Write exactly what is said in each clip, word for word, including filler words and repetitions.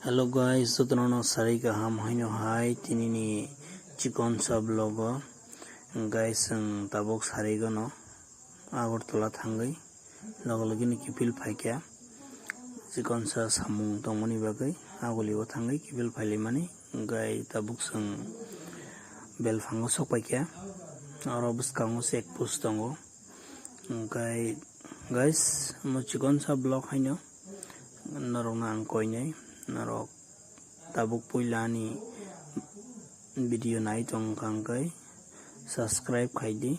Hello guys, jotono no sarik kaham haino hai tinini chikonsa vlog o. Guys, ang tabuk sarik no Agartala thangwi logo logi ni kiphil phaikha. Chikonsa samung tongmani bagwi aguli o thangwi kiphil phailaimani. Guys, tabuk chwng belphango sok paikha. Oro bwskango check post tongo. Hwnkhe guys, omo chikonsa vlog haino norokno ang koinai, norok tabuk puila ani video nai tong kha hwnkhe subscribe khai di,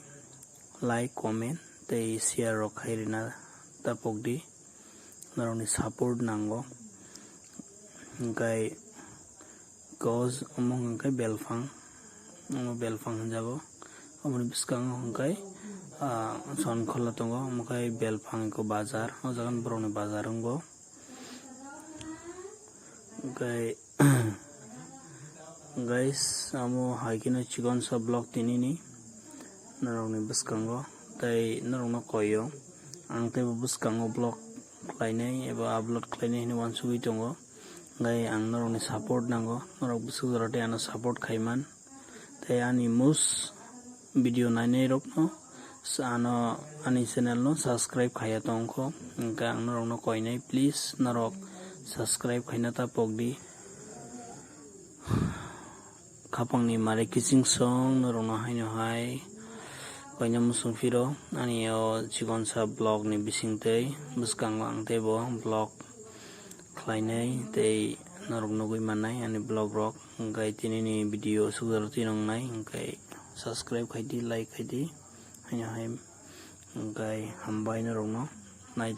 like, comment tei share rok khai rina tapok di, norokni support nango. Hwnkhe cause omo hwnkhe belphang, omo belphang hinjago. Omoni bwskango hwnkhe, ah, Sonkhola tongo, omo khe belphang eko bazar, o jaga ni borokni bazar wngo. Hwnkhe, guys, amo hai kheno chikonsa vlog tinini norokni bwskango, tei norokno koio ang teibo bwskango vlog khlainai eba upload khlainai hinwi uansugwi tongo. Hwnkhe ang norokni support nango, norok bwswk jora tei ano support khaiman. Tei ani most video nainai rokno sa-, ano ani channel no subscribe khaiya tongkho, hwnkhe ang norokno koinai, please norok subscribe khaina tapok di. Khapangni mare kiching song norokno haino hai koina muchung phiro ani o chikonsa vlog ni bisingtwi bwskango ang teibo vlog khlainai tei norok nugwi mannai ani vlog rok, hwnkhe tinini video aswk jora twi nwngnai, hwnkhe subscribe khai di, like khai di, haino hai, hwnkhe hambai norokno naitong.